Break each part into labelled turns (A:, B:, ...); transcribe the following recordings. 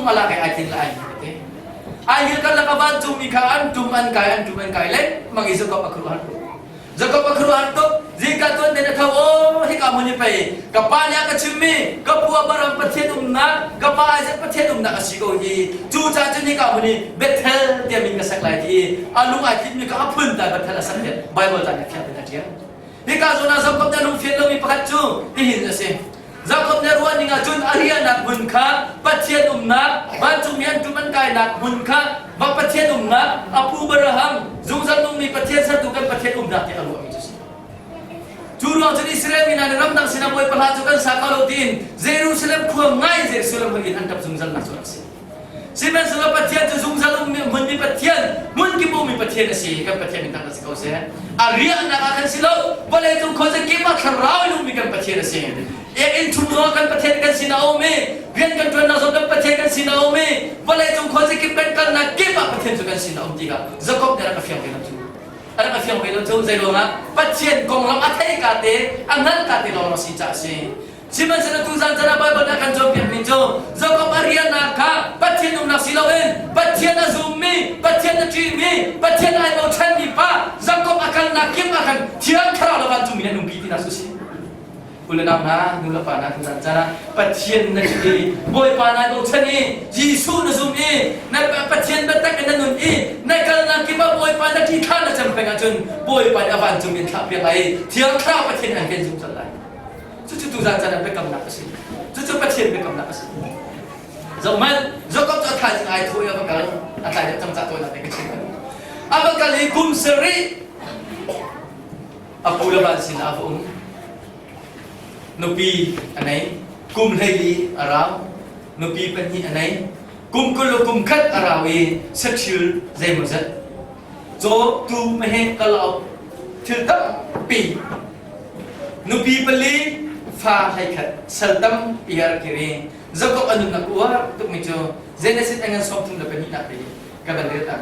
A: a lak i ai tin lai ti. Ai hngilh karlak ah vancungmi kha an tum an kai an tum an kai lengmang i Jakob a khuaruahhar tuk. Jakob a khuaruahhar tuk. Zingka tuan tein a tho aw hika hmun hi pei ka pa nih a ka chimmi ka pu Abraham Pathian umnak ka pa Isaac Pathian umnak a si ko hi. Cu caah cun hika hmun hi Bethel tiah min ka sak lai ti i a lung ai tlinmi kha a phun ta Bethel a sak tiah Bible ca nih fiang tein a ṭial. Hika zawn ah Jakob nih a lungfian lomi pakhat cu hihin a si. Jakob nih a ruah ning ahcun a riahnak hmun kha Pathian umnak, vancungmi an ṭum an kainak hmun kha va Pathian umnak, a pu Abraham, zungzal nungmi Pathian sertu kan Pathian umnak tiah a ruahmi cu a si. Cu ruang cun Israel mi hna nih ramdang sinah Bawipa hla cu kan sa kho lo tiin Jerusalem khua ngai Jerusalem hoih in an ṭap zungzalnak cu a rak si. Sihmanhsehlaw Pathian cu zungzal ummi hmunmi Pathian, hmunkip ummi Pathian a si. Kan Pathian min thangṭhat si ko seh. A riahnak ah khan si lo, vawleicung khuazakip ah thlarau in ummi kan Pathian a si. Ek chung zong kan Pathian kan sin a um i, rian kan ṭuannak zong kan Pathian kan sin a um i, vawleicung khuazakip kan kalnak kip ah Pathian cu kan sin a um tikah Jakob nih a rak a fiang ve lo cu. A rak a fiang ve lo cu zei ruangah Pathian konglam a theih ka te, a hngalh ka te lawng a si caah a si. Sihmanhsehlaw tuzan caan ah Baibal nih a kan cawnpiakmi cu Jakob a riannak kha Pathian umnak si loin Pathian a zummi, Pathian a ṭihmi, Pathian ai bochanmi pa Jakob a kalnak kip ah khan Thiang Thlarau le vancungmi nih an umpi tinak cu a si. U le nau hna, nu le pa hna tuzan caan ah Pathian na ṭih i Bawipa nai bochan i Jesuh na zum i na Pathian biatak in na nun i na kalnak kip ah Bawipa na ṭih thla na cam peng ahcun Bawipa nih a vancungmi an thlahpiak lai i Thiang Thlarau Pathian an ken zungzal lai. Cucu tuzan caan ah biakamnak a si. Cucu Pathian biakamnak a si. Zohhmanh, Jakob cu a thaizing ai thawh i a va kal. A tlai deuh cang cah tawinak te ka chim. A va kal i kum sarih a pu Laban sinah a va um. Nupi a nei. Kum 14 a rau. Nupi pahnih a nei. Kum 20 le kum khat a rau i saṭhil zeimawzat caw tu meheh kalauk thil tampi Nupi pali, fa 11, sal tampi a rak kir i Jakob a nunnak uar tukmi cu Genesis a ngan 32 te ka van rel ta.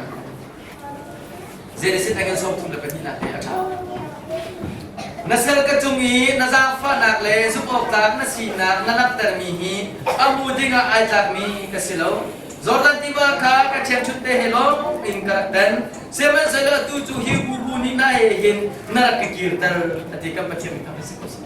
A: Genesis a ngan 32 te a ṭha. Na sal ka cung i na zaangfahnak le zumhawktlak na sinak na langhtermi hi a hmu dingah ai tlakmi ka si lo. Jordan tiva kha ka ṭhiangṭhunh te he lawng in ka rak dan. Sihmanhsehlaw atu cu hi bubu nih na he hin na rak ka kirter a ti kan Pathian min si ko seh.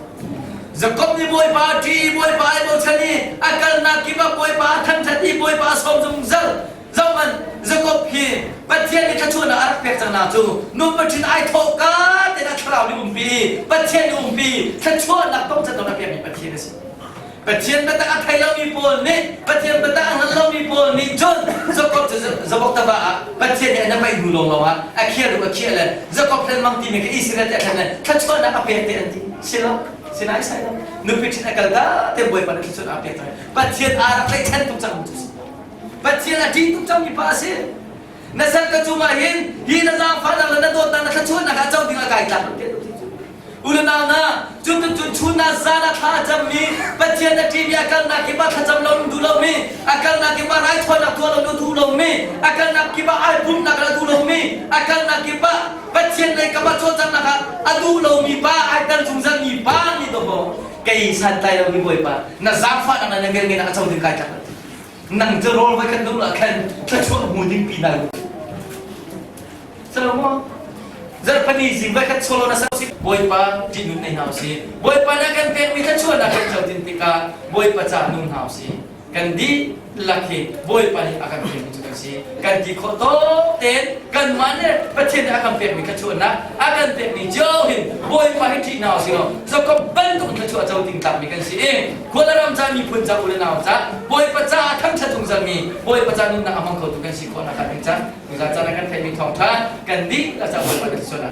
A: Jakob nih Bawipa a ṭih i Bawipa ai bochan i a kalnak kip ah Bawipa a thangṭhat i Bawipa a sawm zungzal. Zohhmanh, Jakob hi Pathian nih thluachuahnak a rak pek cang nak cu nupa ṭhin ai thawh ka tein a thlarau nih umpi i Pathian nih umpi thluachuahnak tong can a pekmi Pathian a si. Pathian biatak a thei lomi pawl nih Pathian biatak a hngal lomi pawl nih cun Jakob cu Jakob tava ah Pathian nih a namai hnu lawnglawng ah a khiah lu a khiah le Jakob lengmang timi kha Israel te a thlen le thluachuahnak a pek te an ti si lo sinai sai lo nupi ṭhit a kal ka te Bawipa nih thluachuahnak a pek cang Pathian aa rak tlaihchan tuk cang cu si Pathian a ṭih tuk cangmi pa a si na sal ka cungah hin hi na zaangfahnak le na dawtnak na thluachuahnak ah co ding a kai tlak lo te Unau hna, cuticun chun ah zan ah thla a cammi, Pathian a ṭihmi a kalnak kip ah thlacam lo in duh lomi, a kalnak kip ah raithawinak tuah lo in duh lomi, a kalnak kip ah ai pumhnak a duh lomi, a kalnak kip ah Pathian lei kam ah cawlcanghnak ah a duh lomi pa, ai tel zungzalmi pa nih dawh kei santlai lomi Bawipa, na zaangfahnak le na velngeihnak a co ding kai tlak lo. Nang cu rawl voi khat dum ah khan thluachuah hmu ding pi na Salomo zarhpani zing voi khat solo na sak si Bawipa ṭihnun nei hna usih Bawipa na kan pekmi thluachuahnak kan co tin tikah Bawipa ca nung hna usih kan dihlak hi Bawipa nih a kan pekmi cu kan si kan ti khawh tawk tein kanmah le Pathian nih a kan pekmi thluachuahnak a kan pekmi cio hin Bawipa hi ṭih hna usih law Jakob bantuk thluachuah co ding tlakmi kan si i khua le ram ca miphun ca u le nau ca Bawipa caah thangṭhat zungzalmi Bawipa ca nunnak a hmang khotu kan si khawh nakhnga ding ca Tuzaan caan ah kan theihmi thawngṭha kan dihlak ca Bawipa kan sual.